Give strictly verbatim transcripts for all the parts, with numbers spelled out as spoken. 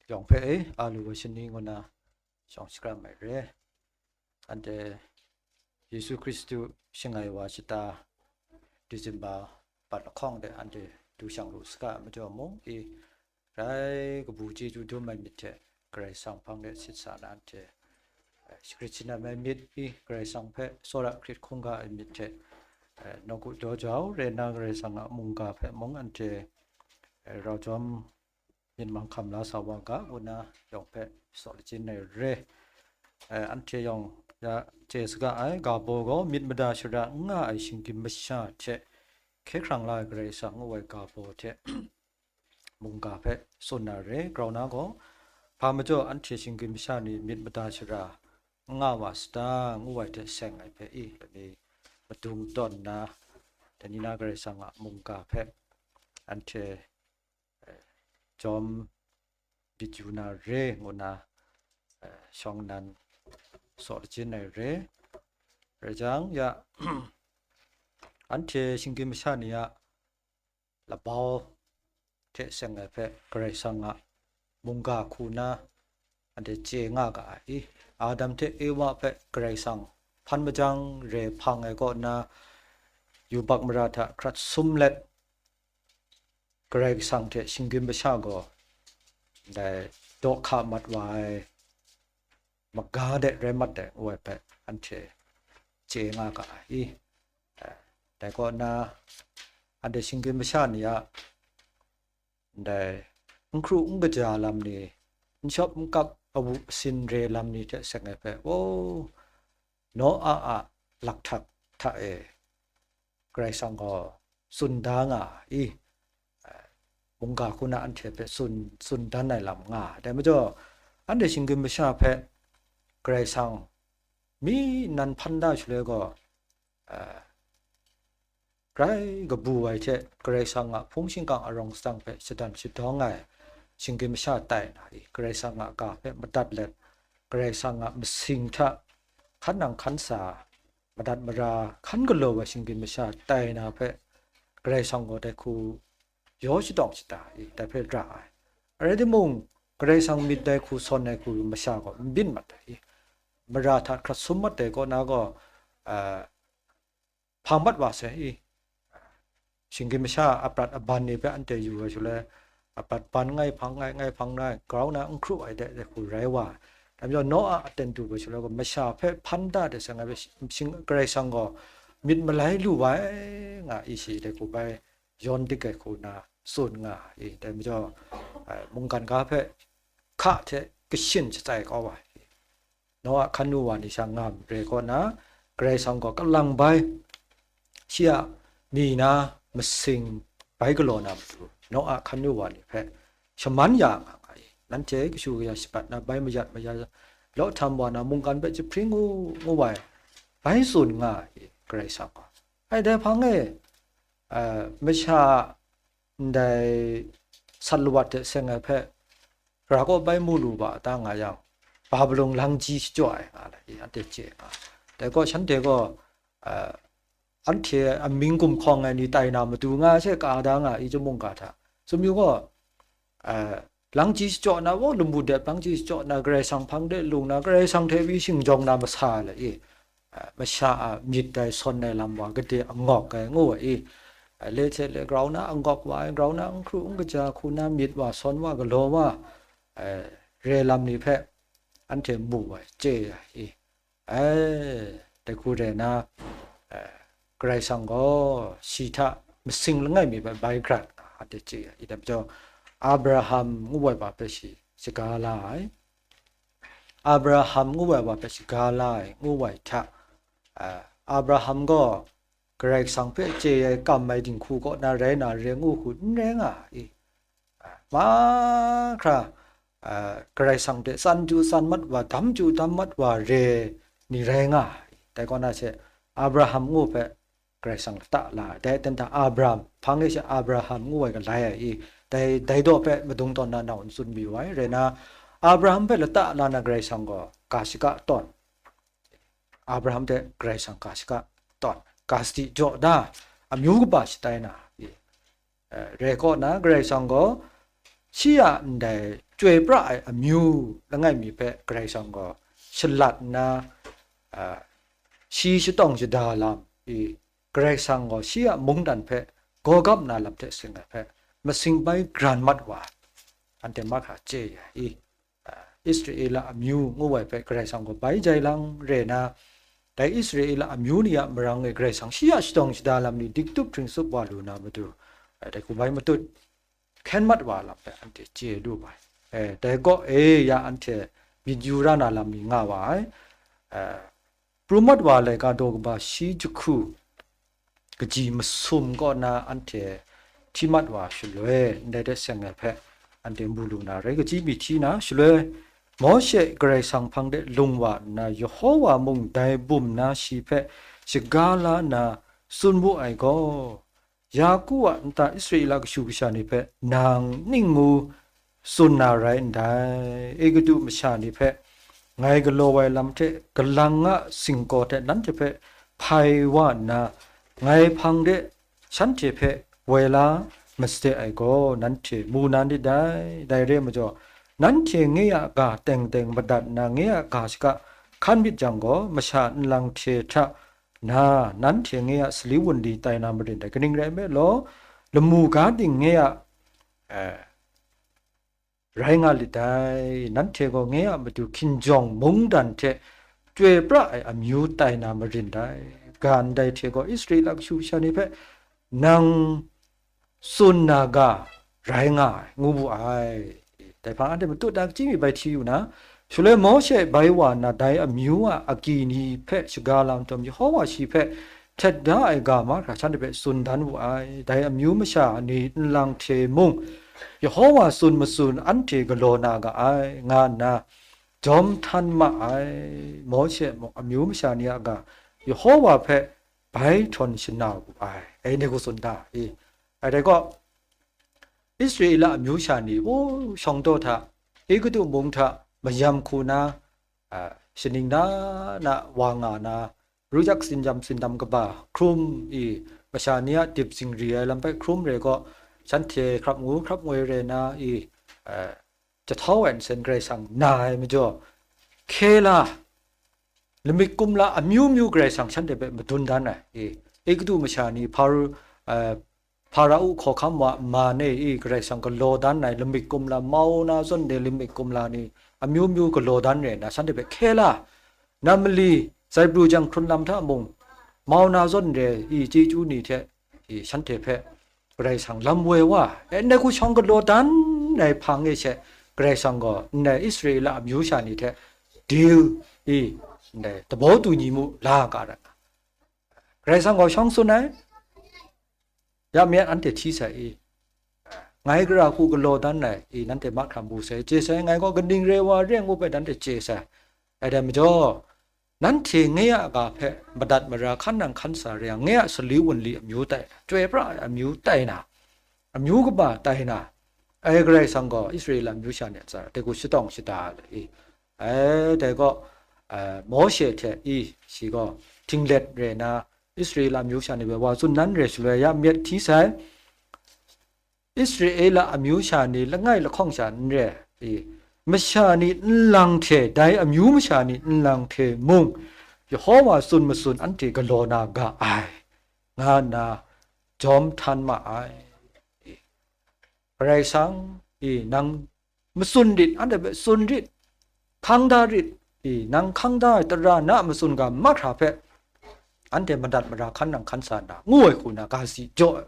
yawng hpe e, a lu ai shani ngu na shawng shakram ai re. Anhte Yesu Hkristu shangai wa shata December pat lahkawng de anhte du shang lu saga ai majaw mung, i rai kabu chyeju dum ai myit hte Karai Kasang hpang de sit sa na anhte, eh, shagrit shanam ai myit, i Karai Kasang hpe tsawra hkrit hkungga ai myit hte, eh, nawku daw jau re na Karai Kasang a mungga hpe mung anhte, eh, rau jawm myit manghkam la sa wa ga, ngu na yawng hpe saw lachin ai re. Eh, anhte yawng ya chye saga ai, ga baw gaw myit mada shara n nga ai shinggyim masha hte hkye hkrang la ai Karai Kasang ngu ai ga baw hte mungga hpe tsun na re. Grau na gaw, hpa majaw anhte shinggyim masha ni myit mada shara n nga wa sata, ngu ai hte seng ai hpe i, dai ni madung tawn nna, dai ni na Karai Kasang a mungga hpe anhte, eh, jawm bit yu na re, ngu na, eh, shawng nnan saw lachin ai re. Rai jang, ya, anhte shinggyim masha ni a labau hte seng ai hpe Karai Kasang a mungga hku na anhte chye nga ga ai. I, Adam hte Ewa hpe Karai Kasang hpan majang re hpang ai kaw na, yubak mara hta hkrat sum let, Karai Kasang hte shinggyim masha gaw ndai daw hka mat wa ai maga de rai mat ai, ngu ai hpe anhte chye nga ga ai. I, eh, dai kaw na, anhte shinggyim masha ni a ndai n hkru n kaja lam ni, n shawp n kap awu asin re lam ni hte seng ai hpe, o, Noa a lakhtak hta e Karai Kasang gaw tsun da nga i, eh, mungga hku na anhte hpe tsun, tsun dan ai lam nga ai. Dai majaw, anhte shinggyim masha hpe Karai Kasang mi nnan hpan da shaloi gaw, eh, grai kabu ai hte Karai Kasang a hpung shingkang arawng sadang hpe shadang shadawng ai shinggyim masha tai na i, Karai Kasang a ga hpe madat let, Karai Kasang a masing hta hkan nang hkan sa, madat mara hkan galaw ai shinggyim masha tai na hpe Karai Kasang gaw dai hku yaw shadawng shada i, dai hpe ra ai. Rai timung, Karai Kasang myit dai hku sawn ai hku masha gaw n byin mat ai i, mara hta hkrat sum mat ai kaw na gaw, ah, hpang mat wa sai i, shinggyim masha a prat aban ni hpe anhte yu ai shaloi, a prat ban ngai hpang ngai, ngai hpang ngai, grau na n hkru ai de, de hku rai wa ai. Dai majaw, Noa a aten du ai shaloi gaw, masha hpe hpan da de sai ngai hpe, shing, Karai Kasang gaw myit malai lu ai nga i, shi de hku bai yawn dik ai hku na tsun nga i. Dai majaw, eh, mungkan ga hpe hka hte kashin shatsai kau ai. Noa hkan nu wa ni sha ngam re kaw na, Karai Kasang gaw kalang bai, shi a mi na masing bai galaw na matu, Noa hkan nu wa ni hpe shaman ya nga nga i. Nanhte kashu kaya shabat na bai mayat maya law htam wa na mungkan hpe jahpring u, ngu ai, bai tsun nga ai, Karai Kasang gaw. Ai dai hpang e, a, masha ndai sat lawat hte seng ai hpe, gara kaw bai mu lu wa ta nga yang, Babilon langji shachyaw ai nga ai, anhte chye nga. Dai gaw, shanhte gaw, a, anhte amying gumhkawng ai ni tai na matu nga ai she ka da nga i, chyum mungga hta. Sumyu gaw, a, langji shachyaw na, wo, lamu dep langji shachyaw na, Karai Kasang hpang de lung na, Karai Kasang hte pyi shingjawng na masa le i, a, masha a myit dai sawn ai lam wa gade angawk ai ngu ai i, a, le hte le grau na angawk wa ai, grau na n hkru n kaja hku na myit wa sawn wa galaw wa, a, re lam ni hpe anhte mu ai, chye ai i. Ai, dai hku rai na, eh, Karai Kasang gaw shi hta masing langai mi hpe bai grat nga, anhte chye ai. Dai majaw, Abraham ngu ai wa hpe shi shaga la ai. Abraham ngu ai wa hpe shaga la ai, ngu ai hta, eh, Abraham gaw Karai Kasang hpe chye ai kam ai dinghku kaw na rai na re ngu hku n rai nga ai. Mahkra, a, Karai Kasang hte tsan chyu tsan mat wa, dam chyu dam mat wa re ni rai nga ai. Dai kaw na she, Abraham ngu hpe Karai Kasang lata la ai. Dai aten hta Abraham, hpang e she Abraham ngu ai galai ai i, dai, dai daw hpe madung tawn na nau n tsun mayu ai. Rai na, Abraham hpe lata la na Karai Kasang gaw ga shaka tawn. Abraham hte Karai Kasang ga shaka tawn, ga sadi jaw da, amyu kaba shatai na, eh, rai kaw na, Karai Kasang gaw shi a ndai chyoi pra ai amyu langai mi hpe Karai Kasang gaw shalat nna, a, shi shatawng shada lam i, Karai Kasang gaw shi a mungdan hpe gawgap na lam hte seng ai hpe masing bai gran mat wa ai, anhte mahkra chye ya i, a, Israela amyu ngu ai hpe Karai Kasang gaw bai jai lang re na, dai Israela amyu ni a marang e Karai Kasang shi a shatawng shada lam ni diktup hpring tsup wa lu na matu, a, dai hku bai matut hkyen mat wa lam hpe anhte chye lu ai. E, dai kaw e ya anhte myit yu ra na lam ni nga wa ai. E, pru mat wa ai laika daw kaba shi jahku kaji masum kaw na anhte hti mat wa shaloi, ndai hte seng ai hpe anhte mu lu na rai, kaji mi hti na shaloi, Mawshe Karai Kasang hpang de lung wa nna, Yehowa mung dai bum na shi hpe shaga la nna tsun wu ai gaw, Yaku a nta Israela kashu kasha ni hpe nang ning ngu tsun na rai ndai. Egutu masha ni hpe ngai galaw ai lam hte galang a singkaw hte nanhte hpe hpai wa nna, ngai hpang de shanhte hpe woi la masade ai gaw, nanhte mu na nit dai. Dai re ai majaw, nanhte nye a ga teng teng madat nna, nye a ga shaka hkan myit jang gaw, masha nlang hte hta na, nanhte nye a sali wunli tai na marin dai. Kaning rai nme law, lamu ga ting nye a, eh, rai nga lit dai. Nanhte gaw nye a matu hkinjawng mungdan hte chyoi pra ai amyu tai na marin dai. Ga ndai hte gaw Israela kashu kasha ni hpe nang tsun na ga rai nga ai, ngu wu ai. Dai hpang anhte matut na kaji mi bai hti yu na, shaloi Mawshe bai wa nna dai amyu a agyi ni hpe shaga lam nhtawm, Yehova shi hpe htet da ai ga mahkra shanhte hpe tsun dan wu ai. Dai amyu masha ni nlang hte mung, Yehova tsun matsun anhte galaw na ga ai, nga nna jawm htan ma ai. Mawshe mung amyu masha ni a ga Yehova hpe bai htawn shana wu ai. Ai, ndai hku tsun da i. Ai dai gaw, Israela amyu sha ni, o, shawng daw hta, Egutu mung hta mayam hku na, a, shaning na na wa nga na, ru yak sinjam sindam kaba hkrum i, masha ni a dip zingri ai lam hpe hkrum re gaw, shanhte hkrap ngu hkrap ngoi re na i, a, jahtau ai nsen Karai Kasang na ai majaw, hkye la, lamik kumla amyu myu Karai Kasang shanhte hpe madun dan ai. E, Egutu masha ni, Hparu, eh, Hparao hkawhkam wa nma ni e Karai Kasang galaw dan ai lamik kumla, mau na zawn de lamik kumla ni amyu myu galaw dan re nna, shanhte hpe hkye la, nam mali, zaibru jang hkrun lam hta mung, mau na zawn re i chyeju ni hte i shanhte hpe Karai Kasang lam woi wa, e, ndai hku shawng galaw dan ai hpang e she, Karai Kasang gaw ndai Israela amyu sha ni hte deal i, ndai tabaw tu ni mu la ga ra. Karai Kasang gaw shawng tsun ai, ya myit anhte hti sai i, ngai gara hku galaw dan ai i, nanhte mahkra mu sai, chye sai, ngai gaw kaning re wa re ngu hpe nanhte chye sai. Ai dai majaw, nanhte nye a ga hpe madat mara hkan nang hkan sa re yang, nye a sali wunli amyu tai na, chyoi pra ai amyu tai na, amyu kaba tai na, ai Karai Kasang gaw Israela amyu sha ni a tsa, dai hku shatawng shada ai, ai, dai gaw, a, Mawshe hte i, shi gaw htinglet re na, Israela amyu sha ni hpe wa tsun nan re shaloi ya myit hti sai. Israela amyu sha ni langai lahkawng sha n re i, masha ni nlang hte, dai amyu masha ni nlang hte mung, Yehova tsun matsun anhte galaw na ga ai, nga nna jawm htan ma ai. Karai Kasang i, nang matsun rit, anhte hpe tsun rit, hkang da rit i, nang hkang da ai tara na a matsun ga mahkra hpe anhte madat mara hkan nang hkan sa nna, ngu ai hku na ga si jaw ai.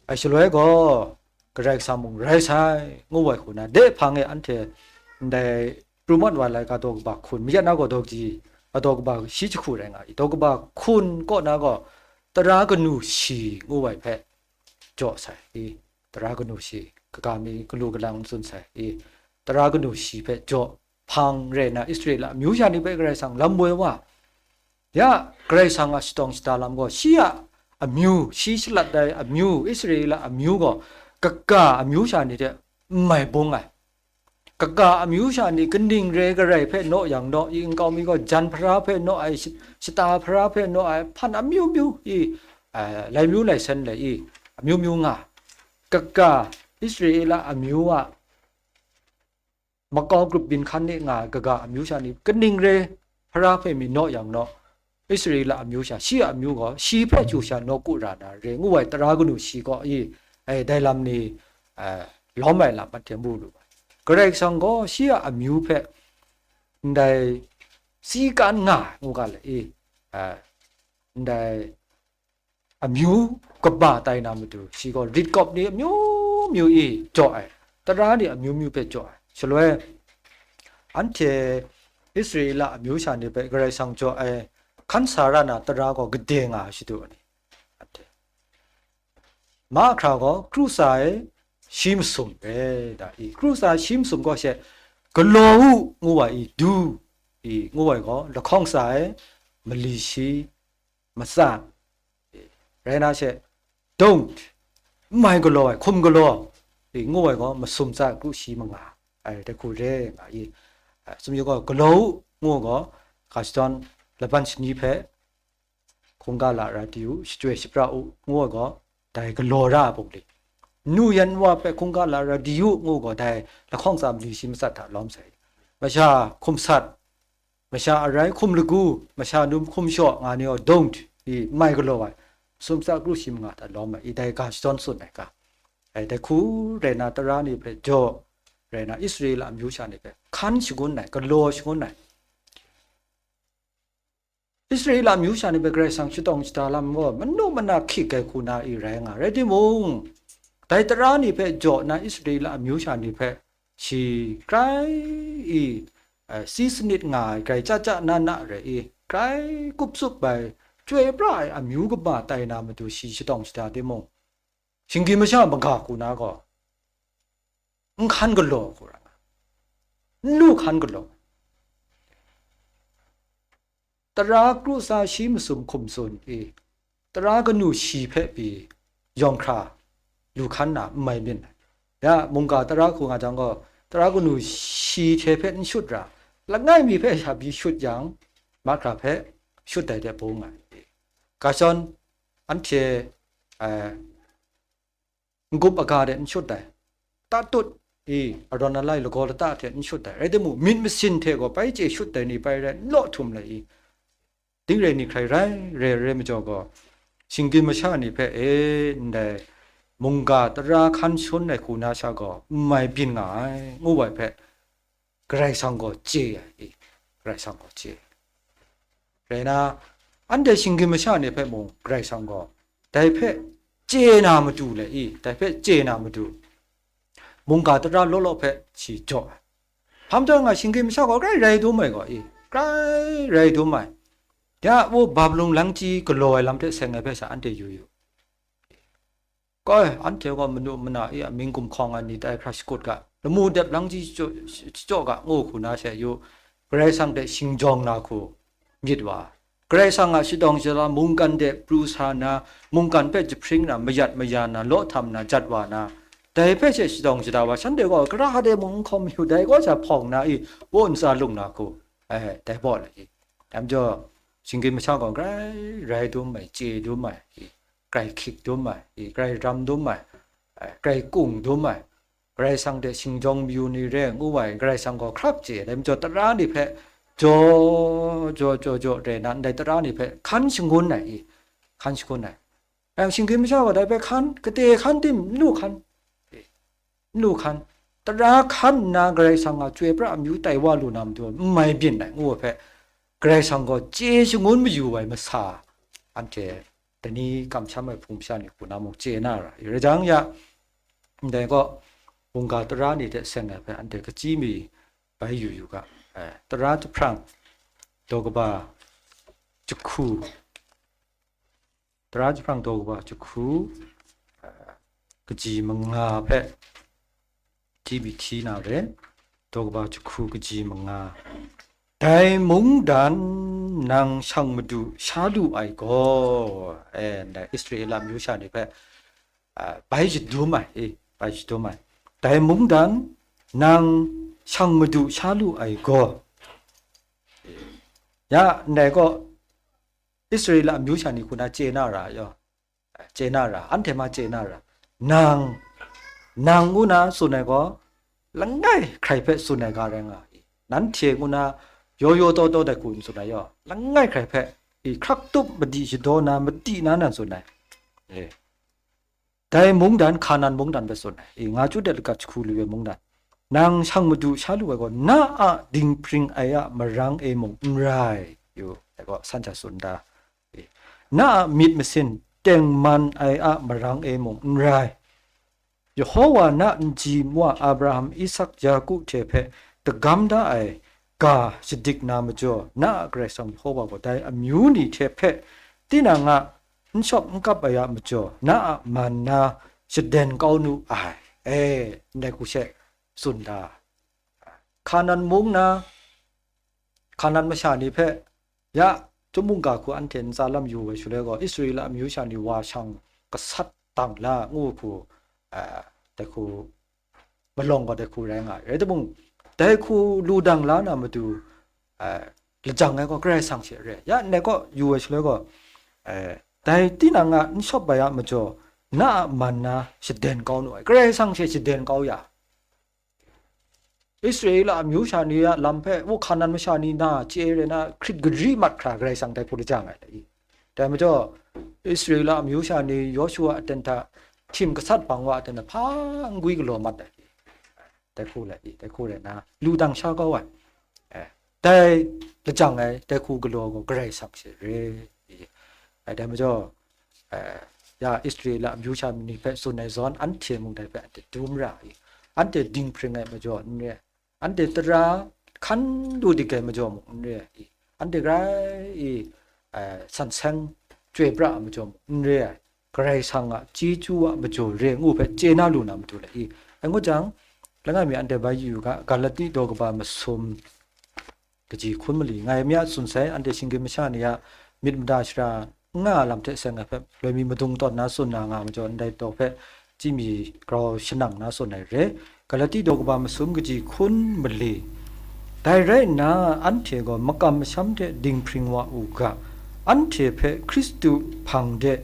Ai shaloi gaw, Karai Kasang mung rai sai, ngu ai hku na, de hpang e anhte ndai pru mat wa ai laika daw kaba hkun, mayat na gaw daw kaji, a daw kaba shi jahku rai nga i, daw kaba hkun kaw na gaw, tara kanu shi ngu ai hpe jaw sai i, tara kanu shi, kaga mi galu galang n tsun sai i, tara kanu shi hpe jaw hpang rai nna, Israela amyu sha ni hpe Karai Kasang lam woi wa. Ya, Karai Kasang a shatawng shada lam gaw, shi a amyu, shi shalat ai amyu, Israela amyu gaw, kaga amyu sha ni hte n mai bung ai. Kaga amyu sha ni kaning re garai hpe naw yang naw i, nkau mi gaw jan hpara hpe naw ai, shi-, shata hpara hpe naw ai, hpan amyu myu i, a, lai myu lai sen lai i, amyu myu nga. Kaga Israela amyu a makau grup byin hkan de nga ai kaga amyu sha ni kaning re, Hpara hpe mi naw yang naw, Israela amyu sha, shi a amyu gaw shi hpe chyu sha nawku ra na re ngu ai tara kanu shi gaw i, ai, dai lam ni, eh, lawm ai lam anhte mu lu ai. Karai Kasang gaw shi a amyu hpe ndai si kan nga ai ngu ga le i, eh, ndai amyu kaba tai na matu, shi gaw rit kawp ni amyu myu i jaw ai, tara ni amyu myu hpe jaw ai. Shaloi, anhte Israela amyu sha ni hpe Karai Kasang jaw ai hkan sa ra na tara gaw gade nga ai shadu ni, anhte mahkra gaw kru tsa ai shi masum re da i, kru tsa ai shi masum gaw she, galaw u ngu ai i, du i ngu ai gaw lahkawng tsa ai mali shi matsa, rai na she, don't, n mai galaw ai, hkum galaw, i ngu ai gaw masum tsa kru shi manga, ai, dai hku re nga i, ai, sumyu gaw galaw u ngu ai gaw, ga shadawn laban shani hpe hkungga la ra di u, shachyoi shapra u ngu ai gaw, dai galaw ra ai bungli, nu yan wa hpe hkungga la ra di u ngu gaw, dai lahkawng tsa mali shi matsat hta lawm sai, masha hkum sat, masha arai hkum lagu, masha num hkum shaw nga ni gaw, don't, i n mai galaw ai, sum tsa kru shi manga hta lawm ai, i dai ga shadawn tsun ai ga, ai, dai hku rai na tara ni hpe jaw, rai na Israela amyu sha ni hpe hkan shangun ai, galaw shangun ai. Israela amyu sha ni hpe Karai Kasang shadawng shada lam gaw manu mana hkyik ai hku na i rai nga, rai timung, dai tara ni hpe jaw na Israela amyu sha ni hpe shi grai i, eh, si sanit nga ai, grai chya chya na na rai i, grai kup tsup ai, chyoi pra ai amyu kaba tai na matu shi shadawng shada timung, shinggyim masha maga hku na gaw n hkan galaw hku ra nga, n lu hkan galaw. Tara kru tsa shi masum hkum tsun i, tara kanu shi hpe pyi yawng hkra lu hkan na n mai myit ai. Ya, mungga tara hku nga jang gaw, tara kanu shi hte hpe n shut ra, langai mi hpe sha pyi shut yang, mahkra hpe shut ai hte bung ai. Ga shadawn anhte, eh, n-gup aga de n shut ai, tatut i, arawn alai lagaw lata hte n shut ai, rai timung, myit masin hte gaw bai chye shut ai ni bai rai n law htum lai i, ding rai ni hkrai rai, rai rai majaw gaw, shinggyim masha ni hpe, e, ndai mungga tara hkan shangun ai hku na sha gaw n mai byin nga ai, ngu ai hpe, Karai Kasang gaw chye ai i, Karai Kasang gaw chye ai. Rai na, anhte shinggyim masha ni hpe mung Karai Kasang gaw dai hpe chye na matu le i, dai hpe chye na matu, mungga tara law law hpe shi jaw ai. Hpa majaw nga shinggyim masha gaw grai rai dum ai gaw i, grai rai dum ai. Ya, u Babilon langchyi galaw ai lam hte seng ai hpe sha anhte yu yu. Koi, anhte gaw manu mana e a mying gumhkawng ai ni tai hkra shakut ga, lamu dep lang chyaw ga, ngu hku na she yu, Karai Kasang hte shingjawng na hku myit wa, Karai Kasang a shadawng shada mungkan de pru sa na, mungkan hpe jahpring na, mayat maya na, law htam na, jat wa na, dai hpe she shadawng shada wa, shanhte gaw gara de mung n hkawm yu, dai gaw sha hpawng na i, wo ntsa lung na hku, ai, dai baw lai i. Dai majaw, shinggyim masha gaw grai rai dum ai, chye dum ai i, grai hkyik dum ai, i, grai ram dum ai, eh, grai kung dum ai, Karai Kasang hte shingjawng mayu ni re ngu ai, Karai Kasang gaw hkrap chye ai, dai majaw tara ni hpe jaw, jaw, jaw, jaw rai na, ndai tara ni hpe hkan shangun ai, i, hkan shangun ai. Yang shinggyim masha gaw dai hpe hkan, kate hkan tim n lu hkan, i, n lu hkan, tara hkan nna Karai Kasang a chyoi pra amyu tai wa lu na matu n mai byin ai, ngu ai hpe, Karai Kasang gaw chye shangun mayu ai masa, anhte dai ni kamsham ai hpung masha ni hku na mung chye na ra, i rai jang ya, ndai gaw, mungga tara ni hte seng ai hpe anhte kachyi mi bai yu yu ga, eh, tara jahprang daw kaba jahku, tara jahprang daw kaba jahku, eh, kaji manga hpe hti mi hti na re, daw kaba jahku kaji manga. Dai mungdan nang shang madu sha lu ai gaw, eh, ndai Israela amyu sha ni hpe, ah, bai shadum ai, eh, bai shadum ai. Dai mungdan nang shang madu sha lu ai gaw, ya, ndai gaw, Israela amyu sha ni hku na chye na ra yaw, chye na ra, anhte ma chye na ra, nang, nang ngu na tsun ai gaw, langai hkrai hpe tsun ai ga rai nga i. Nanhte ngu na yaw yaw taw taw dai hku n tsun ai yaw, langai hkrai hpe i hkrak tup madi shadaw na, madi na nan tsun ai. E. Dai mungdan, Hkanan mungdan hpe tsun ai. E, nga chyu de lagat jahku lu ai mungdan. Nang shang madu sha lu ai gaw, na a dinghpring ai a marang e mung n rai. Yu, dai gaw, san hta tsun da. E, na a myit masin tengman ai a marang e mung n rai. Yehova na nji nwa Abraham, Isak, Yaku hte hpe dagam da ai ga shadik na majaw, na a Karai Kasang Yehova gaw dai amyu ni hte hpe tinang a n shawp n kap ai a majaw, na a man na shaden kau nu ai. E, ndai hku she tsun da. Hkanan mung na, Hkanan masha ni hpe, ya, chyum mungga hku anhte ntsa lam yu ai shaloi gaw, Israela amyu sha ni wa shang gasat dang la ngu hku, a, dai hku malawng gaw dai hku rai nga ai. Rai timung, dai hku lu dang la na matu, a, lajang ai gaw Karai Kasang she re. Ya, ndai kaw yu ai shaloi gaw, a, dai tinang a n shawp ai a majaw, na a man na shaden kau nu ai. Karai Kasang she shaden kau ya. Israela amyu sha ni a lam hpe, u Hkanan masha ni na chye rai na, hkrit gari mat hkra Karai Kasang dai hku lajang ai, dai majaw, Israela amyu sha ni Yawshua aten hta htim gasat bang wa aten hta hpa n gwi galaw mat ai, dai hku lai, dai hku rai na, lu dang sha kau ai, eh, dai lajang ai, dai hku galaw gaw Karai Kasang she re, ai, dai majaw, eh, ya Israela amyu sha ni hpe tsun ai zawn, anhte mung dai hpe anhte dum ra i, anhte dinghpring ai majaw n re ai, anhte tara hkan lu dik ai majaw mung n re ai i, anhte grai i, eh, san seng chyoi pra ai majaw mung n re ai, Karai Kasang a chyeju a majaw re ngu hpe chye na lu na matu le i, ai ngut jang, langai mi anhte bai yu u ga, Galati daw kaba masum, kaji hkun mali ngai mi a tsun sai, anhte shinggyim masha ni a myit mada shara n nga a lam hte seng ai hpe, loi mi madung tawn na tsun na nga majaw, ndai daw hpe chyi mi grau shanang na tsun ai re. Galati daw kaba masum kaji hkun mali. Dai rai nna, anhte gaw makam masham hte dinghpring wa u ga, anhte hpe Hkristu hpang de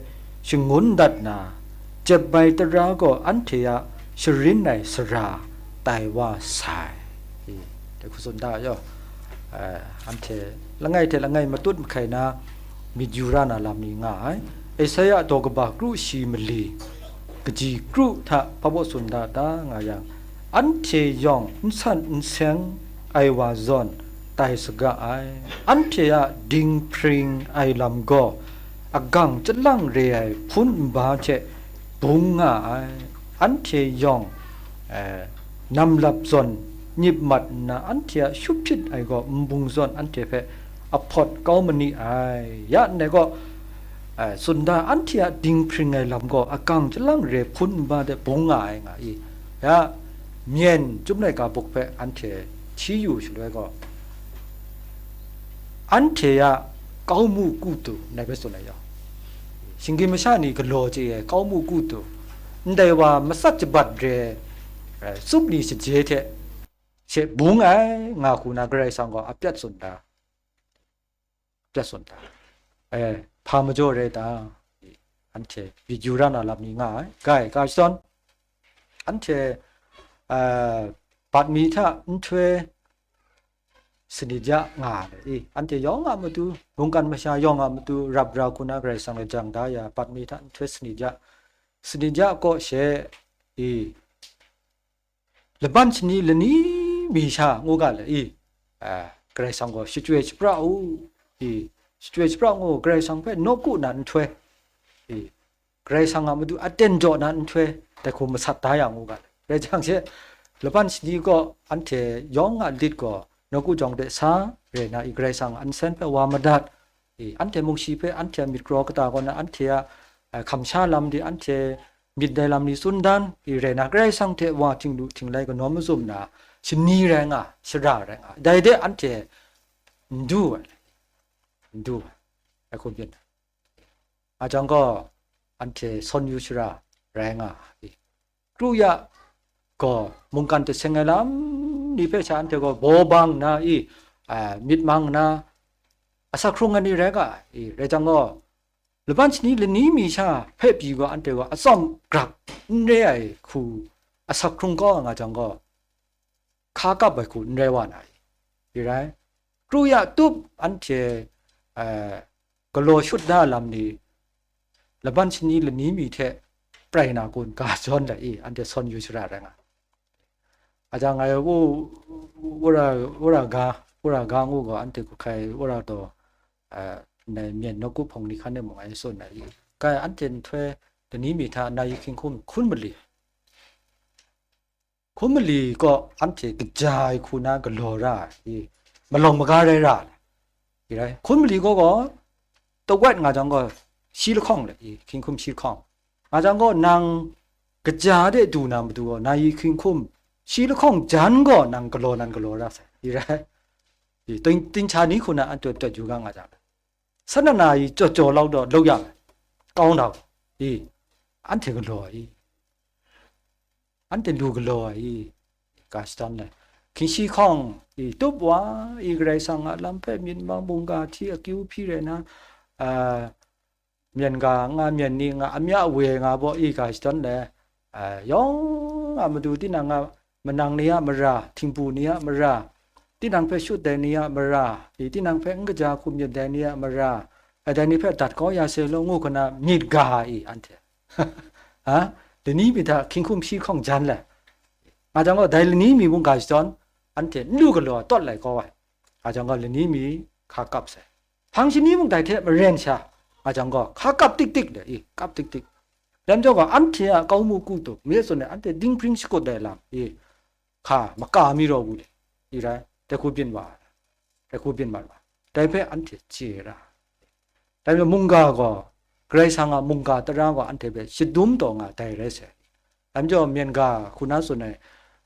shangun dat na, jep ai tara gaw anhte a sharin ai sara tai wa sai. I, dai hku tsun da yaw, eh, anhte langai hte langai matut mahkai na myit yu ra na lam ni nga ai. Esaia daw kaba kru shi mali, kaji kru hta hpa baw tsun da ta nga yang, anhte yawng n san n seng ai wa zawn tai saga ai. Anhte a dinghpring ai lam gaw agang chyalang re ai hpun nba hte bung nga ai. Anhte yawng, eh, namlap zawn nyip mat nna, anhte a shut hpyit ai gaw nbung zawn anhte hpe ahpawt kau ma ni ai. Ya ndai gaw, eh, tsun da, anhte a dinghpring ai lam gaw agang chyalang re hpun nba de bung nga ai nga i. Ya, myen Chyum Laika buk hpe anhte hti yu shaloi gaw, anhte a kau mu ku tu, ndai hpe tsun ai yawng, shinggyim masha ni galaw chye ai kau mu ku tu, ndai wa matsat jabat re, eh, tsup ni shaje hte she bung ai nga hku na, Karai Kasang gaw a pyat tsun da, pyat tsun da. Eh, hpa majaw rai ta, anhte myit yu ra na lam ni nga ai. Gai, ga shadawn, anhte, eh, bat mi hta nhtoi sanit ya nga ai i, anhte yawng a matu, mungkan masha yawng a matu rap ra hku na Karai Kasang lajang da ya, bat mi hta nhtoi sanit ya, sanit ya kaw she i, laban shani lani mi sha ngu ga le i, a, Karai Kasang gaw shachyoi shapra u, i, shachyoi shapra ngu, Karai Kasang hpe nawku na nhtoi, i, Karai Kasang a matu aten jaw na nhtoi, dai hku masat da ya ngu ga le. Rai jang she, laban shani gaw anhte yawng a lit gaw nawku jawng de sa re na i, Karai Kasang a nsen hpe wa madat, i, anhte mung shi hpe, anhte a myit kraw kata kaw na, anhte a, a, hkam sha lam di, anhte myit dai lam ni tsun dan, i, rai na, Karai Kasang hte wa htinglu htinglai kanawn mazum na, shani rai nga, shara rai nga, dai de anhte n du ai, n du ai, ai hku byin ai. A jang gaw, anhte sawn yu shara rai nga, i, kru ya gaw, mungkan jaseng ai lam ni hpe sha anhte gaw baw bang nna i, a, myit mang nna, asak hkrung ai ni rai ga, i, rai jang gaw, laban shani lani mi sha hpe pyi gaw, anhte gaw atsawm grap n re ai hku, asak hkrung kau nga jang gaw, hka kap ai hku n rai wa na i? Rai, kru ya tup anhte, eh, galaw shut na lam ni, laban shani lani mi hte prai na kun ga jawn da i, anhte sawn yu shara rai nga. Aja ngai wu, wura, wura ga, wura ga ngu gaw, anhte hku hkai wura taw, eh, ndai myen nawku hpawng ni hkan e mung ngai tsun ai i. Kai anhte nhtoi lani mi hta na yi hkying hkum hkun mali. Hkun mali gaw anhte kaja ai hku na galaw ra ai, malawng maga rai ra ai. Rai, hkun mali gaw gaw, tawet nga jang gaw, shi lahkawng le, i, hkying hkum shi lahkawng. Nga jang gaw, nang kaja de du na matu gaw, na yi hkying hkum shi lahkawng jan gaw, nang galaw nan galaw ra sai. I rai, i, ting, ting cha ni hku na anhte tawt yu ga nga jang, sanana yi jaw jaw lau daw, lau ya, kau na, i, anhte galaw ai. Anhte lu galaw ai i, ga shadawn ai. Hkying shi hkawng i, tup wa i, Karai Kasang a lam hpe myit mang mungga hti akyu hpyi rai na, a, myen ga nga, myen ni nga, amya we nga baw i, ga shadawn ai. A, yawng a matu, tinang a manang ni a mara, htingbu ni a mara, tinang hpe shut ai ni a mara, i, tinang hpe n kaja hkum myit ai ni a mara, a, dai ni hpe dat kau ya se law ngu hkuna myit ga ai i, anhte. Ha? Lani mi hta hkying hkum shi hkawng jan le. Nga jang gaw, dai lani mi mung ga shadawn, anhte n lu galaw ai tawt lai kau ai. Nga jang gaw, lani mi hka kap sai. Hpang shani mung dai hte maren sha, nga jang gaw, hka kap tik tik le i, kap tik tik. Lam jaw gaw, anhte a kau mu ku tu, mi tsun ai, anhte dinghpring shakut ai lam i, hka maka mi raw wu le, i rai, dai hku byin wa, dai hku byin mat wa, dai hpe anhte chye ra. Dai majaw mungga gaw, Karai Kasang a mungga tara gaw anhte hpe shadum taw nga dai rai sai. Dai majaw myen ga hku na tsun ai,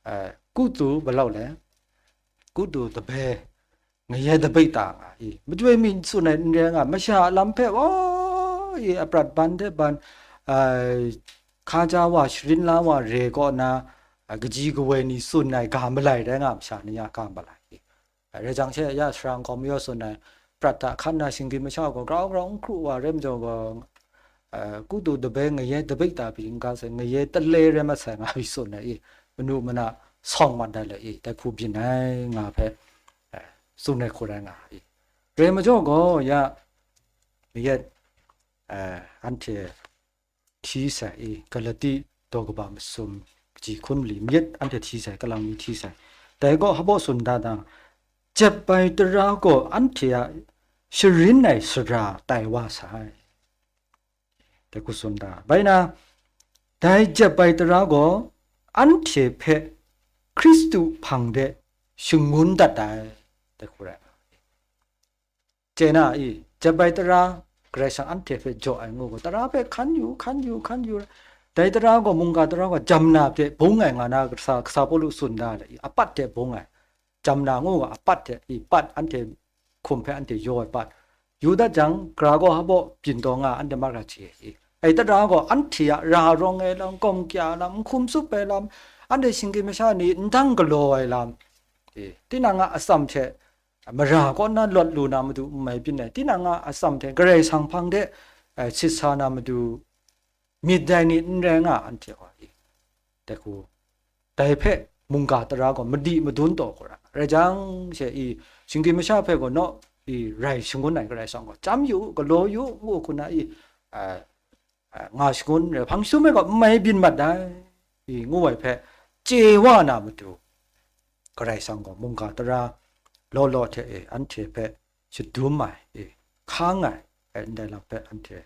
eh, kutu balau le, kutu dabe, ngaye dabai ta nga i, majoi mi tsun ai n rai nga, masha a lam hpe, wa, i, aprat ban hte ban, ai, hkaja wa, sharin la wa re kaw na, a, kaji kawoi ni tsun ai ga malai rai nga, masha ni a ga malai i. Rai jang she, ya, sara nkau mayaw tsun ai, prat hta hkan na shinggyim masha gaw grau grau n hkru wa rai majaw gaw, a, kutu dabe ngaye dabai ta pyi n ga sai, ngaye tale rai mat sai nga pyi tsun ai i, manu mana sawng mat ai le i, dai hku byin ai nga hpe, a, tsun ai hku rai nga i. Rai majaw gaw, ya, ngaye, a, anhte hti sai i, Galati daw kaba masum, kaji hkun mali myit anhte hti sai, kalang mi hti sai. Dai gaw hpaw tsun da dang, jep ai tara gaw anhte a sharin ai sara tai wa sai. Dai hku tsun da. Bai na, dai jep ai tara gaw anhte hpe Hkristu hpang de shangun dat ai. Dai hku rai. Chye na i, jep ai tara, Karai Kasang anhte hpe jaw ai ngu gaw, tara hpe hkan yu, hkan yu, hkan yu. Dai tara gaw, mungga tara gaw, jam na hte bung ai nga na, kasa, kasa Pawlu tsun da le i, apat hte bung ai. Jam na ngu gaw, apat hte i, pat anhte hkum hpe anhte yaw ai pat. Yu dat jang, gara gaw hpaw byin taw nga, anhte mahkra chye i. Ai tara gaw, anhte a ra rawng ai lam, gawm kya lam, n hkum tsup ai lam, anhte shinggyim masha ni n dang galaw ai lam, e, tinang a atsam hte mara kaw na lawt lu na matu n mai byin ai, tinang a atsam hte Karai Kasang hpang de, eh, sit sa na matu myit dai ni n rai nga, anhte gaw i, dai hku, dai hpe mungga tara gaw madi madun taw hku ra, rai jang she i, shinggyim masha hpe gaw naw i, rai shangun ai Karai Kasang gaw, chyam yu, galaw yu, ngu hku na i, eh, a, nga shangun rai, hpang jahtum e gaw n mai byin mat ai, i ngu ai hpe chye wa na matu, Karai Kasang gaw mungga tara law law hte e anhte hpe shadum ai, e hkang ai, e ndai lam hpe anhte,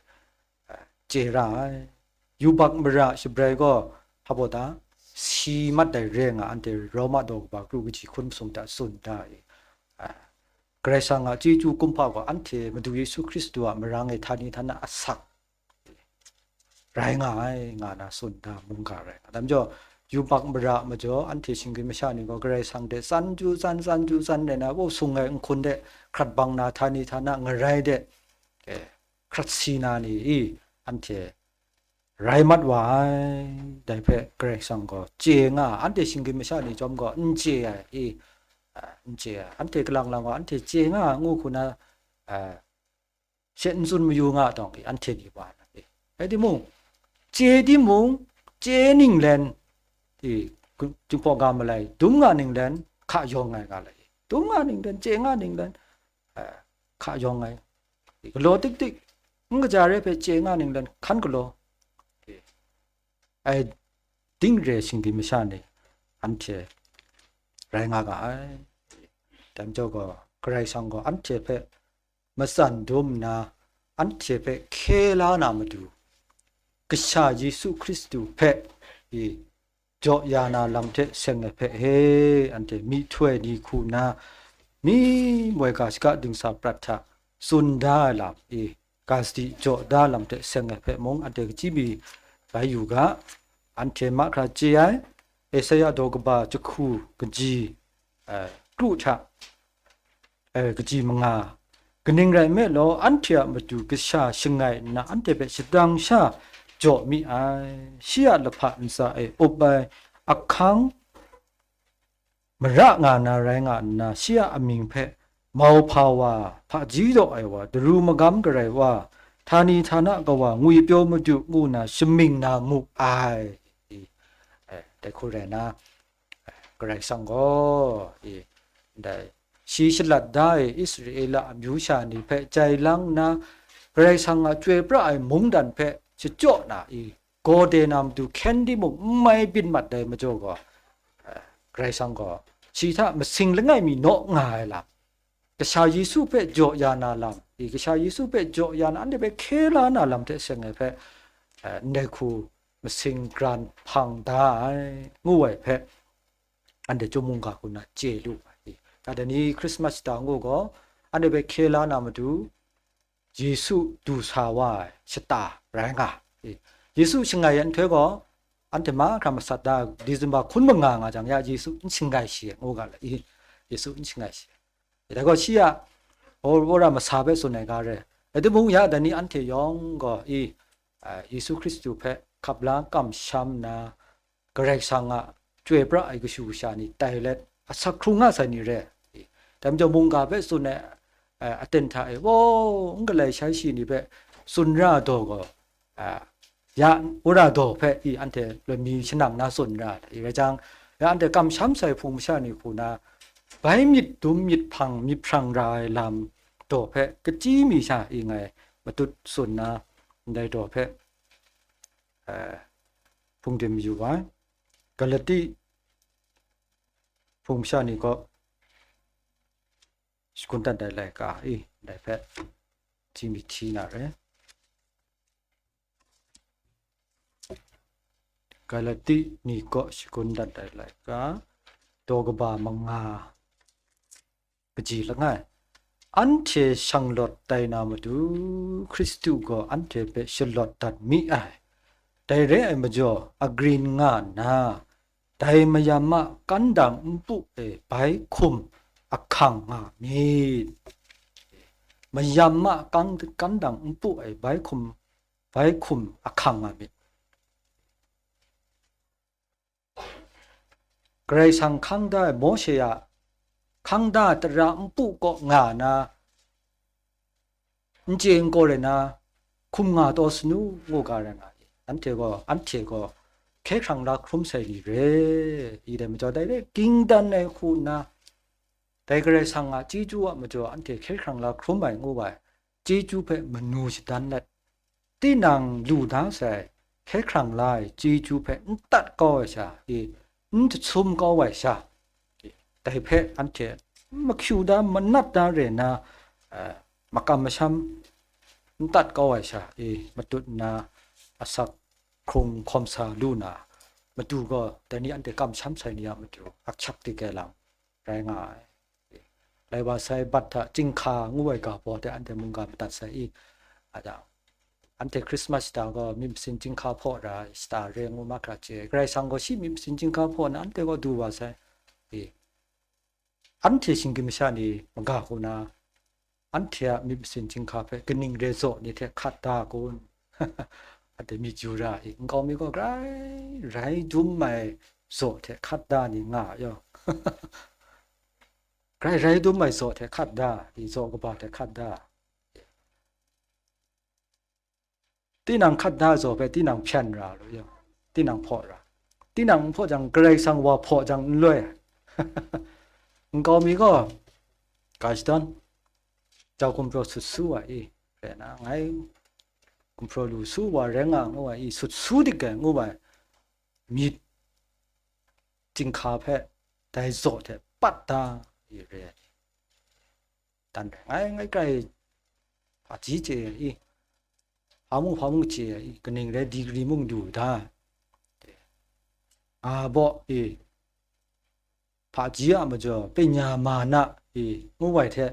a, chye ra ai. Yubak mara shabrai gaw hpaw ta si mat ai re nga, anhte Roma daw kaba kru kaji hkun masum hta tsun da ai. A, Karai Kasang a chyeju kumhpa gaw anhte Madu Yesu Hkristu a marang e htani htana asak rai nga ai, nga na tsun da mungga rai nga. Dai majaw, yubak mara majaw, anhte shinggyim masha ni gaw Karai Kasang de tsan ju tsan, tsan ju tsan rai na, wo sung ai nhkun de hkrat bang na, htani htana ngarai de, e, hkrat si na ni i, anhte rai mat wa ai. Dai hpe Karai Kasang gaw chye nga, anhte shinggyim masha ni chyawm gaw n chye ai i, a, n chye ai. Anhte kalang lang gaw anhte chye nga ngu hku na, a, she n tsun mayu nga tawng i, anhte ni wa na e. Rai timung, chye timung, chye ninglen, i, Jinghpaw ga malai dum nga ninglen hka yawng ai nga lai, dum nga ninglen, chye nga ninglen, eh, hka yawng ai, i, galaw tik tik, n kaja re hpe chye nga ninglen hkan galaw, i, ai ding re shinggyim masha ni anhte rai nga ga ai. Dai majaw gaw, Karai Kasang gaw anhte hpe matsan dum nna, anhte hpe hkye la na matu, Kasha Yesu Hkristu hpe i jaw ya na lam hte seng ai hpe, he, anhte myihtoi ni hku nna, myi moi ga shaga dingsa prat hta tsun da ai lam i, ga sadi jaw da lam hte seng ai hpe mung, anhte kachyi mi bai yu ga. Anhte mahkra chye ai, Esaia daw kaba jahku kaji, eh, kru hta, eh, kaji manga, kaning rai nme law, anhte a matu kasha shangai nna, anhte hpe shadang sha jaw mi ai. Shi a lahpa ntsa e up ai ahkang mara nga na rai nga nna, shi a amying hpe mauhpa wa, hpaji daw ai wa, daru magam garai wa, htani htana kawa, ngwipyaw madu ngu na shamying na mu ai. Eh, dai hku rai na, eh, Karai Kasang gaw, eh, ndai shi shalat da ai Israela amyu sha ni hpe jai lang nna, Karai Kasang a chyoi pra ai mungdan hpe shachyaw na, i, gaw de na matu hkyen timung n mai byin mat ai majaw gaw, eh, Karai Kasang gaw shi hta masing langai mi naw nga ai lam, Kasha Yesu hpe jaw ya na lam, i, Kasha Yesu hpe jaw ya na, anhte hpe hkye la na lam hte seng ai hpe, eh, ndai hku masing gran hpang da ai, ngu ai hpe, anhte chyum mungga hku na chye lu ai. I, ya dai ni Christmas shata ngu gaw, anhte hpe hkye la na matu, Yesu du sa wa ai shata rai nga ai. I, Yesu shangai ai nhtoi gaw, anhte mahkra masat da, December hkun manga nga jang, ya Yesu n shangai shi ai, ngu ga la i, Yesu n shangai shi ai. Dai gaw shi a, o-, wora masa hpe tsun ai ga re. Rai timung, ya dai ni anhte yawng gaw i, a, Yesu Hkristu hpe hkap la kamsham nna, Karai Kasang a chyoi pra ai kashu kasha ni tai let, asak hkrung nga sai ni re. Dai majaw mungga hpe tsun ai, a, aten hta e, wow, n galai shai shi ni hpe tsun ra daw gaw, a, ya wora daw hpe i anhte loi mi shanang na tsun ra ai rai jang, ya anhte kamsham sai hpung masha ni hku na, bai myit dum myit hpang myit hprang ra ai lam daw hpe kachyi mi sha i ngai matut tsun na, ndai daw hpe, eh, hpung dim yu ai. Galati hpung masha ni kaw shagun dat ai laika i, ndai hpe hti mi hti na re. Galati ni kaw shagun dat ai laika, daw kaba manga, kaji langai. Anhte shanglawt tai na matu, Hkristu gaw anhte hpe shalawt dat mi ai. Dai re ai majaw, agrin nga nna, dai mayam a kandang npu e bai hkum ahkang nga myit. Mayam a kang-, kandang npu e bai hkum, bai hkum ahkang nga myit. Karai Kasang hkang da ai Mawshe a hkang da ai tara npu kaw nga na, n chye n kawre na, hkum nga taw sanu ngu ga rai nga i. Anhte gaw, anhte gaw hkye hkrang la hkrum sai ni re i, dai majaw dai re, ging dan ai hku nna, dai Karai Kasang a chyeju a majaw anhte hkye hkrang la hkrum ai ngu ai chyeju hpe manu shadan let, tinang lu da sai hkye hkrang la ai chyeju hpe n tat kau ai sha i, n jahtum kau ai sha, dai hpe anhte n mahkyu da, manat da re nna, eh, makam masham n tat kau ai sha i, matut nna asak hkrung hkawm sa lu na, matu gaw dai ni anhte kamsham sai ni a matu akshak di kai lam rai nga ai. Lai wa sai, bat hta chyinghka ngu ai ga baw de anhte mungga madat sai i, a jang, anhte Krismas shata gaw myit masin chyinghka hpaw ra ai shata re ngu mahkra chye ai. Karai Kasang gaw shi myit masin chyinghka hpaw na anhte gaw du wa sai i, anhte shinggyim masha ni maga hku na, anhte a myit masin chyinghka hpe kaning re zaw ni hte hkat da kun? Anhte myit yu ra i, nkau mi gaw grai rai dum ai zaw hte hkat da ni nga a yaw. Grai rai dum ai zaw hte hkat da i, zaw kaba hte hkat da. Tinang hkat da zaw hpe tinang hpyan ra lu yaw, tinang hpaw ra. Tinang n hpaw jang, Karai Kasang wa hpaw jang n loi ai. Nkau mi gaw, ga shadawn, jau gumhpraw sut su wa i, rai na, ngai gumhpraw lu su wa rai nga ngu ai i, sut su dik ai ngu ai myit chyinghka hpe dai zaw hte pat da i re ai. Dan rai ngai, ngai grai hpaji chye ai i, hpa mung hpa mung chye ai i, kaning rai digri mung du da ai. Nga baw i, hpaji a majaw, penya mana i, ngu ai hte,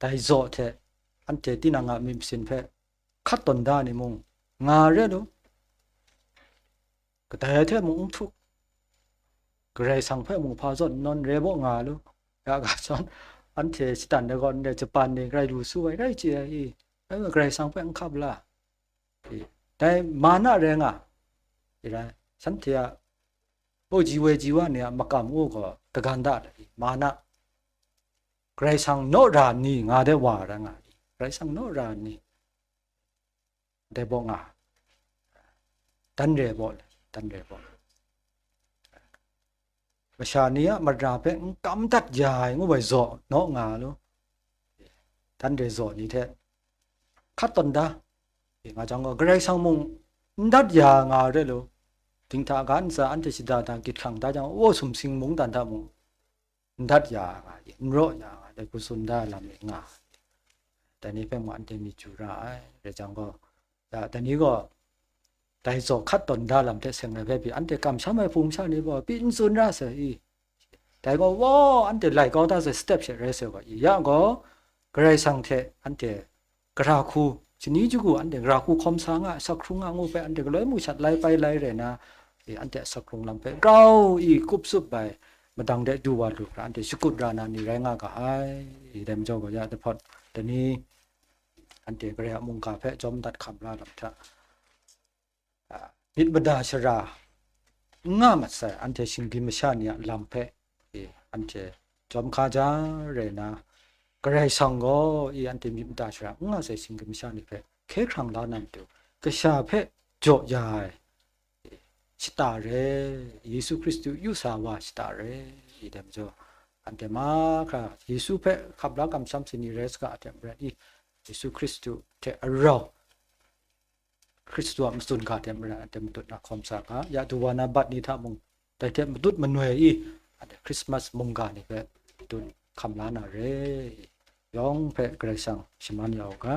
dai zaw hte, anhte tinang a myit masin hpe hkat tawn da ni mung, nga re lu, kadai hte mung n htuk, Karai Kasang hpe mung hpa zawn n nawn re baw nga lu, ya ga zawn, anhte shatan ai gaw ndai Japan ni grai lu su ai rai chye ai i, Karai Kasang hpe n hkap la. I, dai mana rai nga, i rai, shanhte a, o ji woi ji wa ni a makam u gaw dagan da, mana, Karai Kasang naw ra ni nga de wa rai nga, Karai Kasang naw ra ni, dai baw nga, dan re baw, dan re baw. Masha ni a mara hpe n kam dat ya ai ngu ai zaw naw nga lu, dan re zaw ni hte hkat tawn da, nga jang gaw, Karai Kasang mung n dat ya nga re lu, dinghta ga ntsa anhte shada da, gyit hkang da jang, o, sumsing mungdan hta mung n dat ya nga, n raw ya nga, dai hku tsun da ai lam e nga, dai ni hpe mung anhte myit chyu ra ai, rai jang gaw, ya, dai ni gaw, dai zaw hkat tawn da lam hte seng ai hpe pyi, anhte kamsham ai hpung sha ni gaw pyi n tsun ra sai i, dai gaw, wa, anhte lai kau da sai step she rai sai gaw, i ya gaw, Karai Kasang hte anhte gara hku, shani jahku anhte gara hku hkawm sa nga, asak hkrung nga ngu hpe anhte galoi mung shat lai pai lai rai na, e, anhte asak hkrung lam hpe grau i kup tsup ai madang de du wa lu hkra, anhte shakut ra na ni rai nga ga ai. I dai majaw gaw, ya dahpawt dai ni anhte Karai a mungga hpe jawm dat hkam la lam hta, a, myit mada shara n nga mat sai, anhte shinggyim masha ni a lam hpe, e, anhte jawm hkaja rai na, Karai Kasang gaw, e, anhte myit mada shara n nga sai shinggyim masha ni hpe hkye hkrang la na matu, kasha hpe jaw ya ai, e, shata re, Yesu Hkristu yu sa wa shata re, i dai majaw, anhte mahkra Yesu hpe hkap la kamsham sai ni rai saga hte maren i, Yesu Hkristu hte arau, Hkristu a matsun ga hte maren anhte matut na hkawm sa ga, ya du wa na bat ni hta mung, dai hte matut manoi i, anhte Krismas mungga ni hpe matut hkam la na re. Yawng hpe Karai Kasang shaman ya u ga.